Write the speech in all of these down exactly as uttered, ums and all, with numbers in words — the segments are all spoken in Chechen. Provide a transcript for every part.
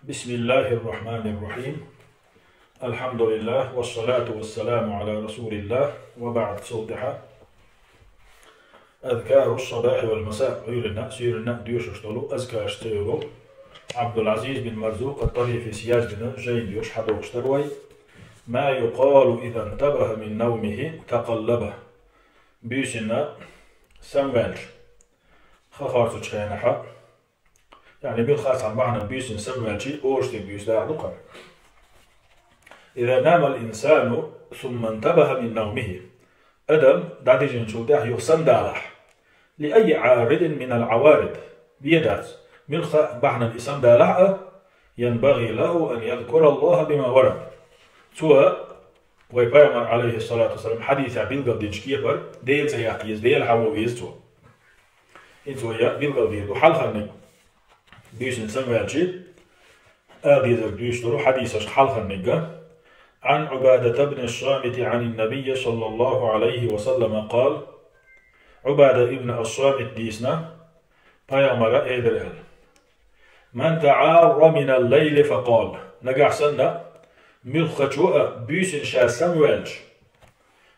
بسم الله الرحمن الرحيم. الحمد لله والصلاة والسلام على رسول الله وبعد. Цул тӀехьа أذكار الصباح والمساء, Ӏуьйранна, суьйранна доьшуш долу азкараш цӀе йолу Ӏабдул-Ӏазиз бин Марзукъ ат-Тарифис яздина жайна доьшуш хьадогӀуш дара вай. ما يقال إذا انتبه من نومه تقلب. Буьйсанна самаваьлча, хан харцучу хенахьа, яъни муьлхха а цхьана бахьана буьйсанна самаваьлча, оршотан буьйса дагӀа ду-кх хӀара. إذا نام الإنسان ثم انتبه من نومه. Адам дӀадижинчул тӀаьхьа юха самадалахь. لأي عارض من العوارض. Вен дац, муьлхха а бахьанан и самадалахь а, ينبغي له أن يذكر الله بما ورد. Цо, вай пайхамар, Ӏалайхиссалату вассалам, хьадисехь билгалдинчу кепара Делан цӀе яккха еза, Дела хьахо веза цо. ХӀинца вай билгалдийр ду хьалхарниг. Буьйсанна самаваьлча, ала дезарг дуьйцуш долу хьадисашка хьалхарниг. عن عبادة بن الصامت عن النبي صلى الله عليه وسلم قال. Ӏубада ибн ас-Самит дийцина, пайхамара элира аьлла: من تعار من الليل فقال. Нагахь санна муьлххачо а буьйсанна ша самаваьлча,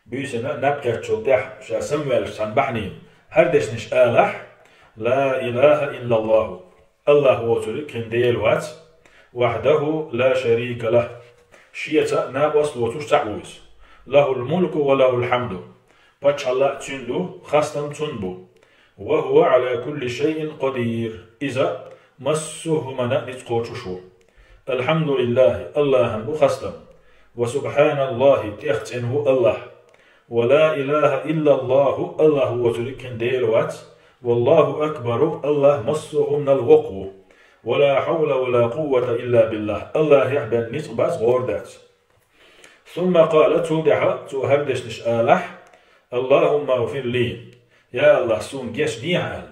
буьйсанна наб кхеттачул тӀаьхьа ша самаваьлча цхьана бахьанийна хӀара дешнаш алахь: لا إله إلا الله. АллахӀ воцург кхин Дела вац, وحده لا شريك له, шеца накъост воцуш цхьаъ ву иза, له الملك وله الحمد, пачхьалкх а цуьнан ду, хастам цуьнан бу, وهو على كل شيء قدير, иза массо а хӀуманна ницкъ кхочуш ву. الحمد لله, АллахӀана бу хастам, وسبحان الله, тӀех цӀена ву АллахӀ, ولا إله إلا الله, АллахӀ воцург кхин Дела вац, والله أكبر, АллахӀ массо а хӀуманал воккха ву, ولا حول ولا قوة إلا بالله, АллахӀехь бен ницкъ бац, гӀора дац. ثم قال, цул тӀаьхьа цо хӀара дешнаш алахь: اللهم اغفر لي, я АллахӀ, суна гечдехьа аьлла.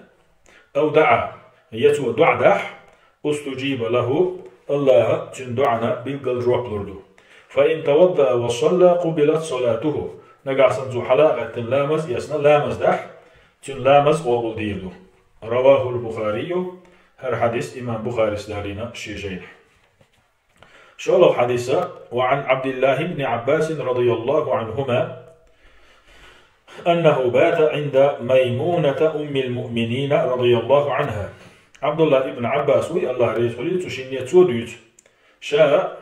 أو دعا, я цо доӀа дахь, أستجيب له, АллахӀа цуьнан доӀана билггал жоп лур ду. فإن توضأ وصلى قبلت صلاته, нагахь санна цо хьала а гӀаьттина ламаз а эцна, ламаз дахь, цуьнан ламаз къобалдийр ду. رواه البخاري, хӀара хьадис имам Бухарис далийна шен жайнахь. ШолгӀа хьадис. وعن عبد الله بن عباس رضي الله عنهما أنه بات عند ميمونة أم المؤمنين رضي الله عنها. Ӏабдуллахь ибн Ӏаббас вуй, АллахӀ реза хуьлийла цу шинне, цо дуьйцу, ша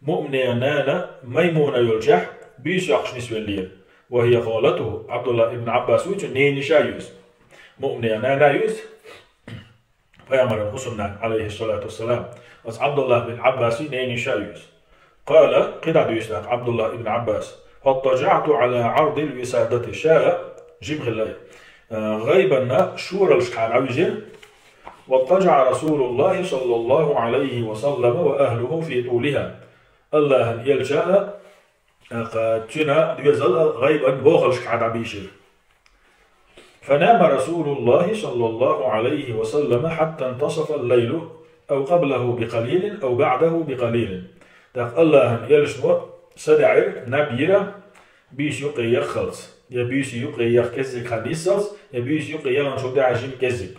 муъминийн нана Маймуна йолчохь буьйса йоккхуш нисвеллера. وهي خالته, Ӏабдуллахь ибн Ӏаббас вуй, цуьнан ненан йиша ю иза. Муъминийн нана ю иза. Пайхамаран хӀусамнана, Ӏалайхиссалату вассалам, оцу Ӏабдуллахь бин Ӏаббасий ненан йиша ю иза. قال, кхидӀа дуьйцу тӀаккха Ӏабдуллахь ибн Ӏаббас: فاضطجعت على عرض الوسادة, ша, жима хилла, э, гӀайбанна шораллашкахьа дӀавижира. واضطجع رسول الله صلى الله عليه وسلم وأهله في طولها. АллахӀан элча а, тӀаккха цуьнан доьзал а гӀайбанна бохаллашкахьа дӀабийшира. فنام رسول الله صلى الله عليه وسلم حتى انتصف الليل أو قبله بقليل أو بعده بقليل. ТӀаккха АллахӀан элчано са даьӀира, наб йира, буьйса юккъе яххалц, я буьйса юккъе яха кӀеззиг хан йисалц, я буьйса юккъе яханчул тӀаьхьа жима кӀеззиг.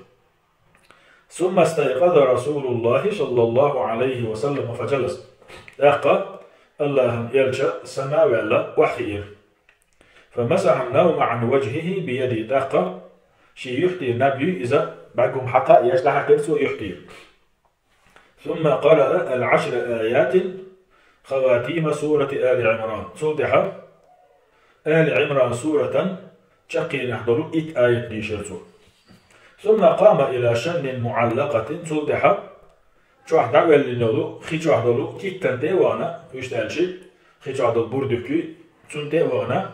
ثم استيقظ رسول الله صلى الله عليه وسلم فجلس. ТӀаккха АллахӀан элча сама а ваьлла, охьахиира. فمسح النوم عن وجهه بيده. ТӀаккха шен юьхь тӀера наб юй иза, бӀаьргум хьакха а еш, дӀахьаькхира цо юьхь тӀера. ثم قرأ العشر آيات خواتيم سورة آل عمران. Цул тӀаьхьа Али Ӏимран суратан чаккхенехь долу итт аят дийшира цо. ثم قام إلى شن معلقة, цул тӀаьхьа чохь дӀаоьллина йолу, хи чохь долу киттан тӀе а вахана, вуьшта аьлча, хи чохь долу бурдуьк юй, цунна тӀе а вахана,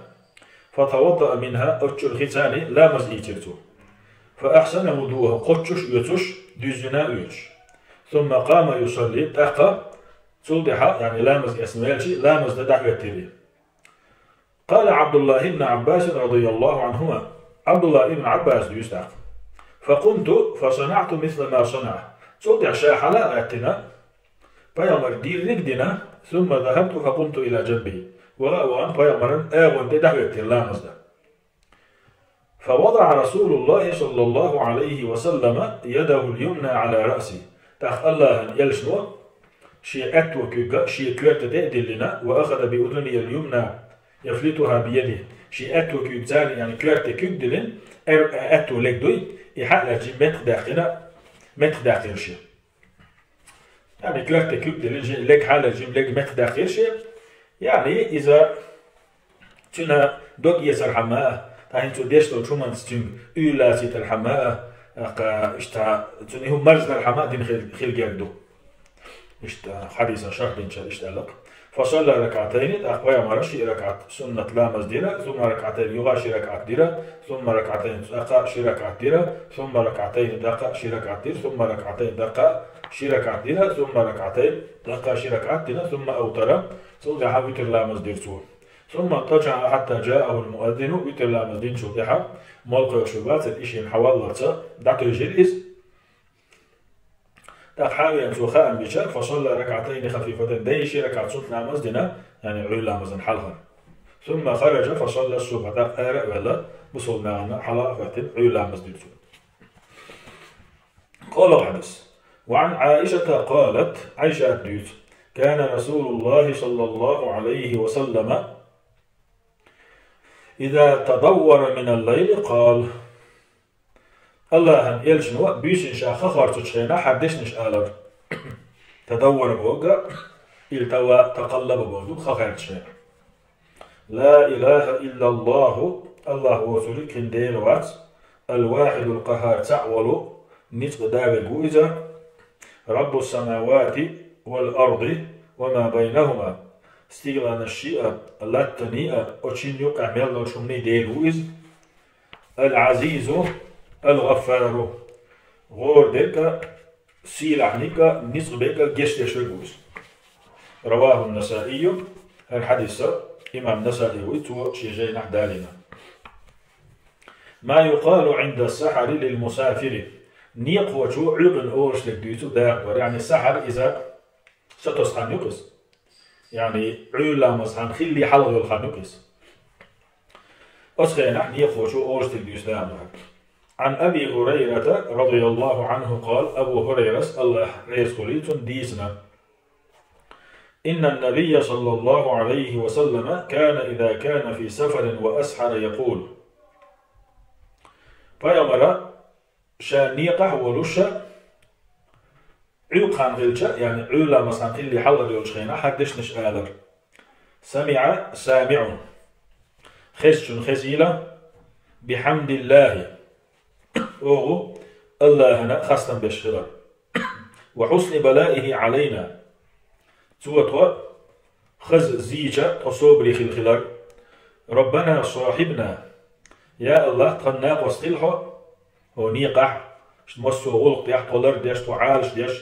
فتوضأ منها, оцу чуьра хи царний ламаз ийцира цо. فأحسن وضوءه, кхоччуш а оьцуш, дуьззина а оьцуш. ثم قام يصلي, тӀаккха цул тӀаьхьа, яъни ламаз эцна ваьлча, ламаз дан дӀахӀоьттира. قال عبد الله بن عباس رضي الله عنهما, Ӏабдуллахь ибн Ӏаббас дуьйцу тӀаккха: فقمت فصنعت مثل ما صنع. Цул тӀаьхьа ша хьала а гӀаьттина, пайхамар дийриг а дина, ثم ذهبت فقمت إلى جنبه. Ваха а вахана, пайхамаран агӀон тӀе дӀахӀоьттира ламаз дан. فوضع رسول الله صلى الله عليه وسلم يده اليمنى على رأسي. ТӀаккха АллахӀан элчано шен аьтту куьг шен коьрта тӀе а диллина, وأخذ بأذني اليمنى يفلتها بيده, шен аьтту куьг царна, яъни коьрта куьг диллина, эр-, аьтту лег дуй, и хьалаьцча метта даьккхина, метта даьккхира шен. Яъни коьрта куьг диллина, шен лег хьалаьцча, лег метта даьккхира шен. Яъни иза цуьнан дог эцархьама а, тӀаккха цо деш долчу хӀуманца цуьнга уьйр лацийтархьама а, тӀаккха иштта цуьнан хӀума марздархьама а дина хил-, хила герга ду. Иштта хьадисан шарх динчара иштта аьлла-кх. فصلى ركعتين, тӀаккха пайхамара ши ракаӀат суннат ламаз дира, ثم ركعتين, юха ши ракаӀат дира, ثم ركعتين, тӀаккха ши ракаӀат дира, ثم ركعتين, тӀаккха ши ракаӀат дира, ثم ركعتين, тӀаккха ши ракаӀат дира, ثم ركعتين, тӀаккха ши ракаӀат дира, ثم أوتر, цул тӀаьхьа витр ламаз дира цо. ثم اضطجع حتى جاءه المؤذن, витр ламаз динчул тӀаьхьа, молла кхоьллаш вацара, и шена хьаваллалц дӀатуьйжира иза. ТӀаккха хьавеана цо хаам бича, فصلى ركعتين خفيفتين, дай ши ракаӀат суннат ламаз дина, яъни Ӏуьйра ламазан хьалха. ثم خرج فصلى الصبح, тӀаккха ара а ваьлла, бусалба нахана хьала а хӀоьттина, Ӏуьйра ламаз дира цо. КхоалгӀа хьадис. وعن عائشة قالت, Ӏайшата дуьйцу: كان رسول الله صلى الله عليه وسلم إذا تدور من الليل قال. АллахӀан элчано буьйсанна ша ха хорцучу хенахь хӀара дешнаш алара. تدور бохург, التوى تقلب бохург ду, ха хаьрча хенахь. لا إله إلا الله, АллахӀ воцург кхин Дела вац, الواحد القهار, цхьаъ волу, ницкъ а, да верг ву иза, رب السماوات والأرض وما بينهما, стигаланашший а, латтанний а, оцу шина юккъехь мел долчу хӀуманний Дела ву иза, العزيز الغفار, гӀора дерг а, сийлахьниг а, ницкъ берг а, гечдеш верг ву иза. رواه النسائي, хӀара хьадис имам Насаи вуй, цо шен жайнахь далийна. ما يقال عند السحر للمسافر. Некъахочо Ӏуьйкъана олуш дерг дуьйцу дакъа бара. Яъни сахьар иза сатосу хан ю-кх иза. Яъни Ӏуьйра ламаз хан хилли хьалха йолу хан ю-кх иза. Оцу хенахь некъахочо олуш дерг дуьйцу дакъа бара. عن أبي هريرة رضي الله عنه قال, Абу ХӀурайрас, АллахӀ реза хуьлийла цунна, дийцина: إن النبي صلى الله عليه وسلم كان إذا كان في سفر وأسحر يقول. Пайхамара ша некъахь а волуш, Ӏуьйкъа хан хилча, яъни Ӏуьйра ламаз хан хилли хьалха йолчу хенахь хӀара дешнаш алара: سمع سامع. Хезчунна хезийла, بحمد الله. Оха АллахӀана хастам беш хилар. وحسن بلائه علينا. Цо тхо хаза зийча, тхо собаре хила хилар. ربنا صاحبنا. Я АллахӀ, тхан накъост хила хьо, хӀо некъахь, массо а гӀуллакх тӀехь тхо лардеш, тхо Ӏалашдеш,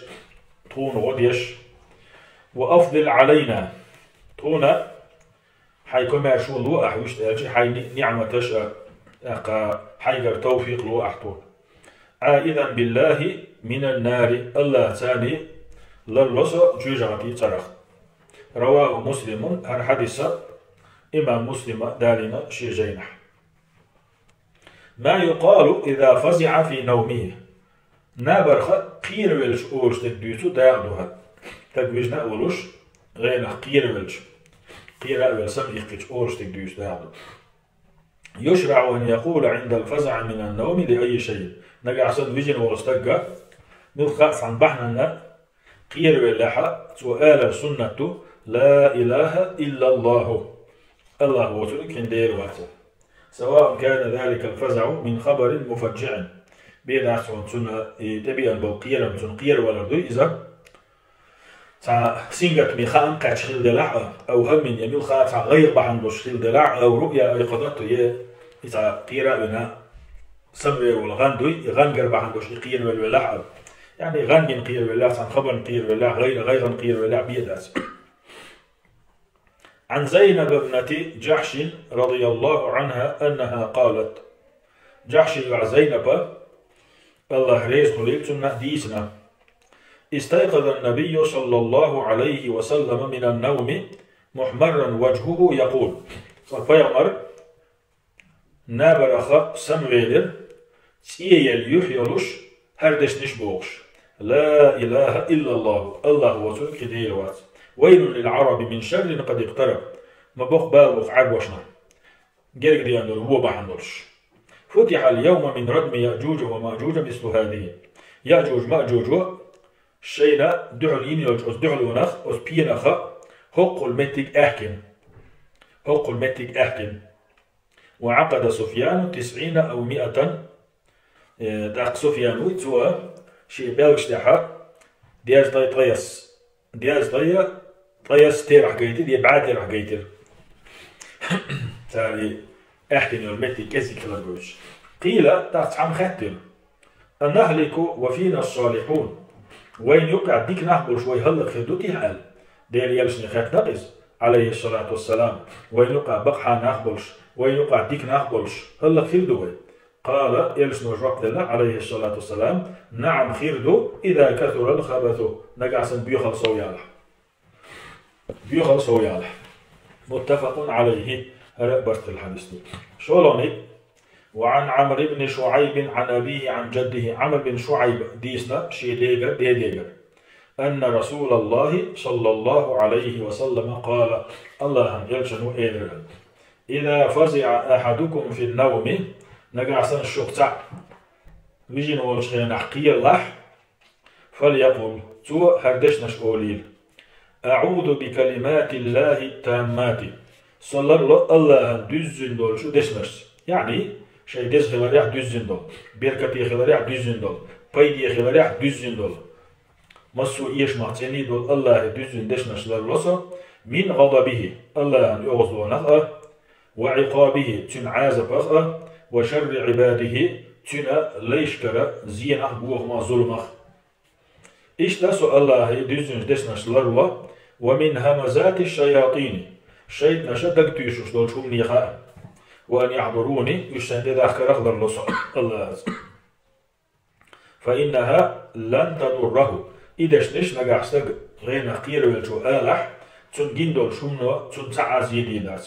тхуна гӀо деш. وأفضل علينا. Тхуна хьайн комаьршо ло ахь, вуьшта аьлча, хьайн ни-, ниӀматаш а, тӀаккха хьайгара тавфикъ ло ахь тхуна. عائذا بالله من النار. АллахӀаца ларло со жоьжахатин цӀарах. رواه مسلم, хӀара хьадис имам Муслима далийна шен жайнахь. ما يقال إذا فزع في نومه. Набарх кхеравелча олуш дерг дуьйцу дакъа ду хӀара. Стаг вижна а волуш, гӀенах кхеравелча, кхера а велла, самаиккхича олуш дерг дуьйцу дакъа ду. يشرع أن يقول عند الفزع من النوم لأي شيء. Нагахь санна вижина волу стаг, муьлхха а цхьана бахьанна кхеравеллехь, цо алар суннат ду: لا إله إلا الله. АллахӀ воцург кхин Дела вац. سواء كان ذلك الفزع من خبر مفجع. Бен дац хьуна цунна и тӀебеана болу кхерам, цунна кхеравалар дуй иза. Цхьа сингаттаме хаам кхаьчна хилла делахь а, أو هم, я муьлхха а цхьа гӀайгӀа бахьана долуш хилла делахь а, أو رؤيا أيقظته, я и цхьа кхера а вина, самавер волу гӀан дуй, и гӀангара бахьана долуш и кхеравелла велахь а. Яъни гӀан гина кхеравеллехь, цхьана хабарна кхеравеллехь, гӀайгӀа-, гӀайгӀана кхеравеллехь бен дац. عن زينب ابنة جحش رضي الله عنها أنها قالت. Джахьшин йоӀ Зайнапа, АллахӀ реза хуьлийла цунна, дийцина: استيقظ النبي صلى الله عليه وسلم من النوم محمرا وجهه يقول. Цкъа пайхамар набарах самавелира, цӀе елла юьхь йолуш, хӀара дешнаш бохуш: لا إله إلا الله, АллахӀ воцург кхы Дела вац. ويل للعرب من شر قد اقترب, ма боккха бала ба Ӏарбошна, герга деана долу вон бахьана долуш. فتح اليوم من ردم يأجوج ومأجوج مثل هذه. Яъжуж-Маъжужо шайна дуьхьал йина йолчу оцу дуьхьалонах, оцу пенах хӀоккхул меттиг аьхкина. ХӀоккхул меттиг аьхкина. وعقد سفيان تسعين أو مائة. Э, тӀаккха Суфьян вуй, цо шен белгаш тӀехь дезткъе ткъаяс, дезткъе ткъаяс терахь гайтира, я бӀе терахь гайтира. Цара и аьхкина йолу меттиг кӀезиг хилар гойтуш. قيل, тӀаккха цхьамма хаьттира: أنهلك وفينا الصالحون؟ Вайна юкъахь дика нах болуш вай хӀаллакьхир ду техьа аьлла? Делан элчане хаьттина иза, عليه الصلاة والسلام, вайна юкъахь бакъахьа нах болуш, вайна юкъахь дика нах болуш хӀаллакьхир ду вай? قال, элчано жоп делла, عليه الصلاة والسلام: نعم, хир ду, إذا كثر الخبث, нагахь санна боьхалла сов ялахь. Боьхалла сов ялахь. متفق عليه, хӀара а барт хилла хьадис ду. ШолгӀаниг: وعن عمرو بن شعيب عن أبيه عن جده, Ӏамр бин ШуӀайба дийцина шен дегара, дедегара, أن رسول الله صلى الله عليه وسلم قال, АллахӀан элчано элира: إذا فزع أحدكم في النوم, нагахь санна шух цхьаъ вижина волчу хенахь кхералахь, فليقل, цо хӀара дешнаш олийла: أعوذ بكلمات الله التامات, со ларло АллахӀан дуьззина долчу дешнашца. Яъни, шайн деза хиларехь дуьззина долу, беркате хиларехь дуьззина долу, пайде хиларехь дуьззина долу, массо а эшамах цӀена долу АллахӀан дуьззина дешнаш ларло со, من غضبه, АллахӀан оьгӀазлонах а, وعقابه, цуьнан Ӏазапах а, وشر عباده, цуьнан лайшкара зенах, бохамах, зуламах. Иштта со АллахӀан дуьззина дешнаш ларло, ومن همزات الشياطين, шайтӀанаша дагатуьйсуш долчу хӀуманех а, وأن يحضروني, уьш сайн тӀедахкарах ларло со АллахӀаца. فإنها لن تضره. И дешнаш нагахь стаг гӀенах кхеравелча алахь, цунна гина долуш хӀумано цунна цхьа а зе дийр дац.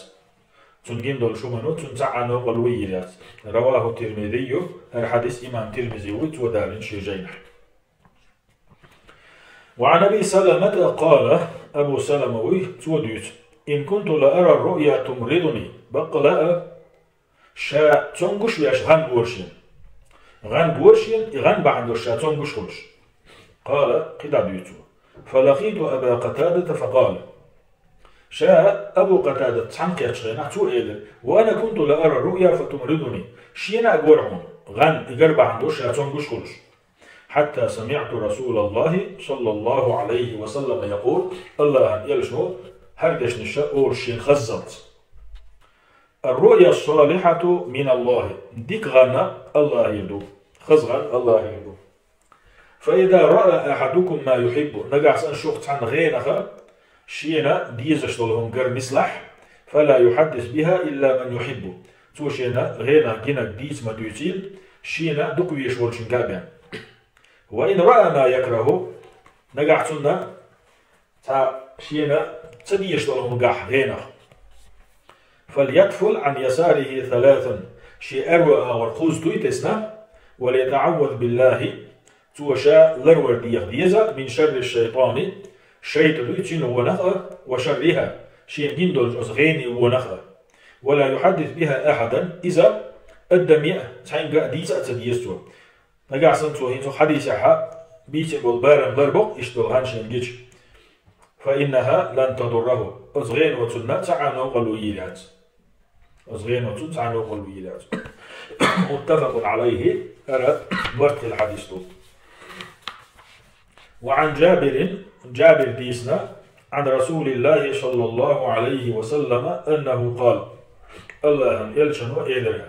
Цунна гина долуш хӀумано цунна цхьа а новкъарло йийр яц. رواه الترمذي, хӀара хьадис имам Тирмизи вуй, цо далийна шен жайнахь. وعن أبي سلمة قال, Абу Салама вуй, цо дуьйцу: إن كنت لأرى الرؤيا تمرضني. Баккъала а ша цомгуш веш гӀан гора шена. ГӀан гора шена, и гӀан бахьана долуш ша цомгуш хуьлуш. قال, кхидӀа дуьйцу цо: فلقيت أبا قتادة فقال. Ша Абу Къатадат цхьаьна кхеччу хенахь цо элира: وأنا كنت لأرى الرؤيا فتمرضني. Шена а гора хьуна гӀан, и гӀан бахьана долуш ша цомгуш хуьлуш. حتى سمعت رسول الله صلى الله عليه وسلم يقول, АллахӀан элчано хӀара дешнаш олуш шена хаззалц: الرؤيا الصالحة من الله. Дика гӀан АллахӀера ду. Хаза гӀан АллахӀера ду. فإذا رأى أحدكم ما يحب, нагахь санна шух цхьанна гӀенах шена дезаш долу хӀума гар нислахь, فلا يحدث بها إلا من يحب. Цо шена гӀенах гинарг дийца ма дуьйцийла, шена дукха везаш волчуьнга а бен. وإن رأى ما يكره, нагахь цунна цхьа шена ца дезаш долу хӀума гахь гӀенах, فليتفل عن يساره ثلاثا, шен аьрру агӀор кхузза туй тесна, وليتعوذ بالله, цо ша ларвар деха деза, من شر الشيطان, шайтӀа дуй цуьнан вонах а, وشرها, шена гина долчу оцу гӀенийн вонах а. ولا يحدث بها أحدا, иза адамна а, цхьаьнгга а дийца а ца деза цо. Нагахь санна цо хӀинца хьадисехь бийцина болу барам ларбо-кх, иштта долу гӀан шена гича. فإنها لن تضره. Оцу гӀено цунна цхьа а новкъарло йийр яц. Оцу гӀено цунна цхьа а новкъарло йийр яц. متفق عليه, хӀара барт хилла хьадис ду. وعن جابر, Джабира дийцина, عن رسول الله صلى الله عليه وسلم أنه قال, АллахӀан элчано элира: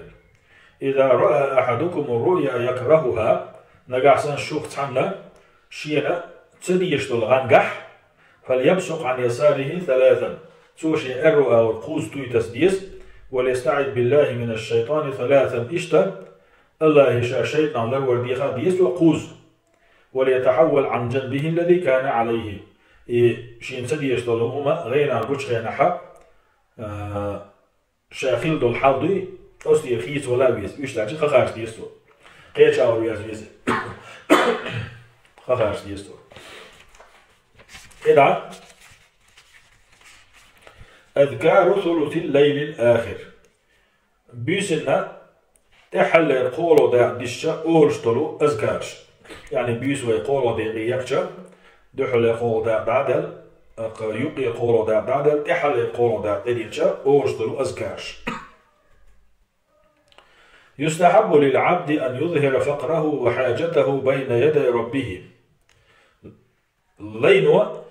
إذا رأى أحدكم الرؤيا يكرهها, нагахь санна шух цхьанна шена ца дезаш долу гӀан гахь, فليبصق عن يساره ثلاثا, цо шен аьрру агӀор кхузза туй таса деза, وليستعذ بالله من الشيطان ثلاثا, иштта АллахӀе ша шайтӀанах ларвар деха деза цо кхузза. وليتحول عن جنبه الذي كان عليه. И шена ца дезаш долу хӀума гӀенах гучу хенахь, а, ша хилла долу хьал дуй, оцу тӀера хийца вала а веза, уьш ца чу хахарш деза цо. Кхечахьара веза веза. Къахарш деза цо. КхидӀа. أذكار ثلث الليل الآخر. Буьйсанна тӀеххьаллера кхоалгӀа дакъа дисча олуш долу азкарш. Яъни буьйса вай кхоалгӀа декъе яхча, дуьххьалера кхоалгӀа дакъа дӀа а делла, юккъера кхоалгӀа дакъа дӀа а делла, тӀеххьаллера кхоалгӀа дакъа тӀедиллича олуш долу азкарш. يستحب للعبد أن يظهر فقره وحاجته بين يدي ربه. Лайно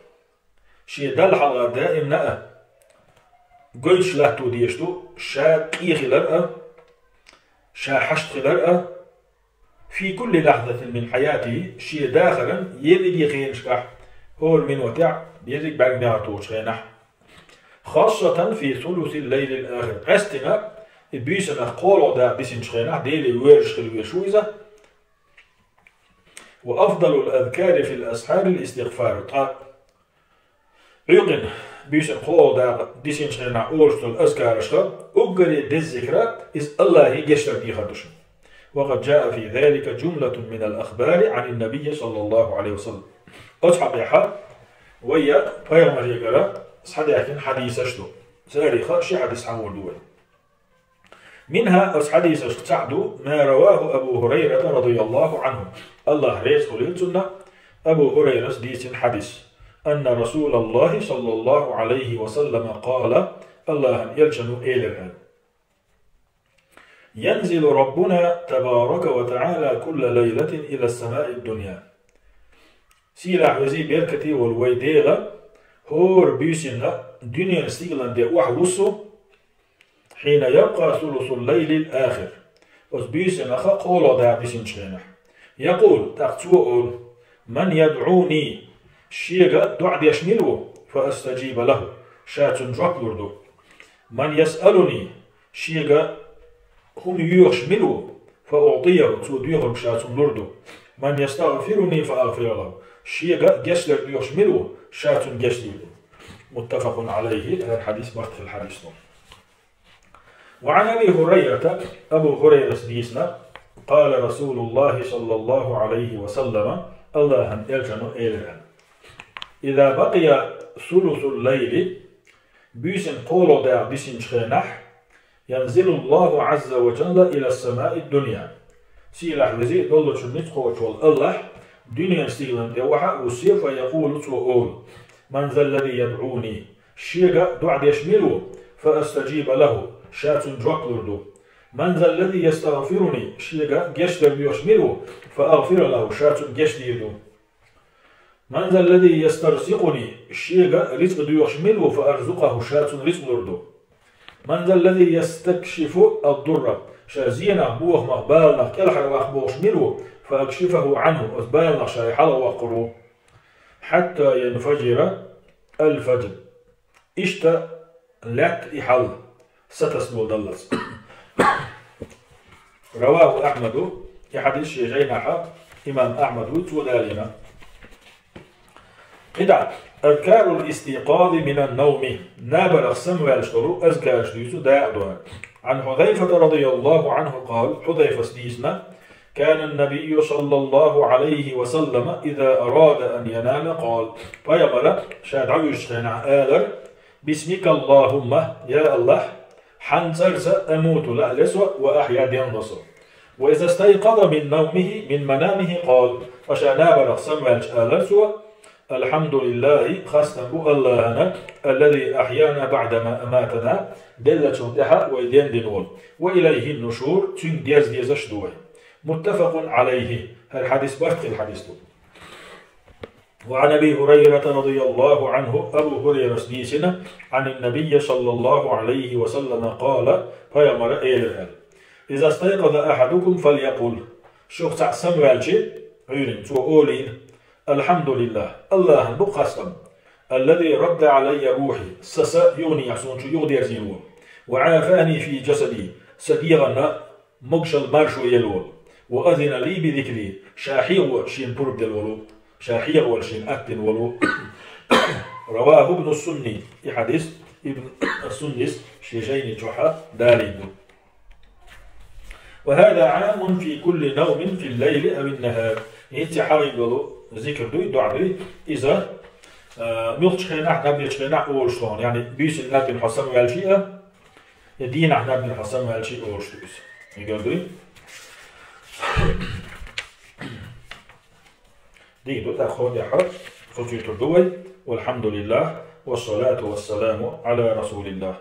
шен Далла хьалха даимна а гойтуш латто дезаш ду, ша къен хилар а, ша хьашт хилар а, في كل لحظة من حياته, шен дахаран ерриге хенашкахь, хӀора минотехь, ерриг бӀаьрган бегӀар тухучу хенахь. خاصة في ثلث الليل الآخر. Къаьстина, и буьйсанах кхоалгӀа дакъа дисинчу хенахь, Деле воьрзуш хила везаш ву иза. وأفضل الأذكار في الأسحار الاستغفار. Ткъа Ӏуьйкъина, буьйсанна кхоалгӀа дакъа дисинчу хенахь олуш долу азкарашха, уггаре деза зикра иза Аллахье гечдар дехар ду шуна. وقد جاء في ذلك جملة من الأخبار عن النبي صلى الله عليه وسلم. Оцу хьокъехь вай пайхамарегара схьадаьхкина хьадисаш ду. Царах ши хьадис хьахор ду вай. منها, оцу хьадисашка цхьаъ ду, ما رواه أبو هريرة رضي الله عنه. Аллахь реза хуьлийла цунна, Абу Хурайрас дийцина хьадис. أن رسول الله صلى الله عليه وسلم قال, Аллахьан элчано элира аьлла: ينزل ربنا تبارك وتعالى كل ليلة إلى السماء الدنيا. Сийлахь, везий, беркате волу вай Дела хӀора буьйсанна дуьненан стигалан тӀе охьавуссу, حين يبقى ثلث الليل الآخر. Оцу буьйсанах кхоалгӀа дакъа дисинчу хенахь. يقول, тӀаккха цо олу: من يدعوني, шега доӀа деш мила ву, فأستجيب له, ша цунна жоп лур ду. من يسألني, шега хӀума йоьхуш мила ву, فأعطيه, цо доьхург ша цунна лур ду. من يستغفرني فأغفر له, шега гечдар доьхуш мила ву, ша цунна гечдийр ду. متفق عليه, хӀара хьадис барт хилла хьадис ду. وعن أبي هريرة, Абу Хурайрас дийцина, قال رسول الله صلى الله عليه وسلم, Аллахьан элчано элира: إذا بقي ثلث الليل, буьйсанна кхоалгӀа дакъа дисинчу хенахь, ينزل الله عز وجل إلى السماء الدنيا. Сийлахь, везий, доллучун ницкъ кхочуш волу Аллахь дуьненан стигалан тӀе охьа а вуссий, فيقول, цо олу: من ذا الذي يدعوني, шега доӀа деш мила ву, فأستجيب له, ша цунна жоп лур ду. من ذا الذي يستغفرني, шега гечдар доьхуш мила ву, فأغفر له, ша цунна гечдийр ду. من ذا الذي يسترزقني, шега рицкъ доьхуш мила ву, فأرزقه, ша цунна рицкъ лур ду. من ذا الذي يستكشف الضر, ша зенах, бохамах, баланах кӀелхьарваккха бохуш мила ву, فأكشفه عنه, оцу баланах ша хьалхаваккхур ву. حتى ينفجر الفجر. Иштта лаьтта и хьал сатасна волу даллалц. رواه أحمد, и хьадис шен жайнахьа имам Ахьмад ву цо далийна. КхидӀа, أذكار الاستيقاظ من النوم, набарах самаваьлча долу азкараш дуьйцу дакъа ду. عن حذيفة رضي الله عنه قال, Хьузайфас дийцина, كان النبي صلى الله عليه وسلم إذا أراد أن ينام قال, пайхамара ша дӀавуьжучу хенахь алара: باسمك اللهم, я Аллахь, хьан цӀарца أموت, лаа ле со, وأحيا, денло со. وإذا استيقظ من نومه, من منامه قال, ткъа ша набарах самаваьлча алара цо: الحمد لله, хастам бу Аллахьана, الذي أحيانا بعدما أماتنا, деллачул тӀаьхьа вай дендина волу. وإليه النشور, цуьнга дерза дезаш ду вай. متفق عليه, хӀара хьадис барт хилла хьадис ду. وعن أبي هريرة رضي الله عنه, Абу Хурайрас дийцина, عن النبي صلى الله عليه وسلم قال, пайхамара элира аьлла: إذا استيقظ أحدكم فليقل, шух цхьаъ самаваьлча, Ӏуьйранна, цо олийла: الحمد لله, Аллахьан бу хастам, الذي رد علي روحي, сан са юханехьа суна чу юхадерзийна волу, وعافاني في جسدي, сан дегӀанна могушалла маршо елла волу, وأذن لي بذكري, ша хьехаван шена пурба делла волу, ша хьехаван шена атта дина волу. رواه ابن السني, и хьадис Ибн ас-Суннис шен жайни чохь далийна ду. وهذا عام في كل نوم في الليل أو النهار. ХӀинца хьалха долу Зикр дуй, дуӀа дуй. Иза, э, муьлххача хенахь, наб дечу хенахь олуш ду хьуна. Яъни, буьйсанна наб дина хьо самаваьлча а, я дийнахь наб дина хьо самаваьлча а олуш ду иза. Мегар дуй? Дийр ду, тӀаккха хӀокху тӀехь цо чуьйтур ду вай. Валхьамдулиллах, вассалату вассаламу Ӏала расулиллах.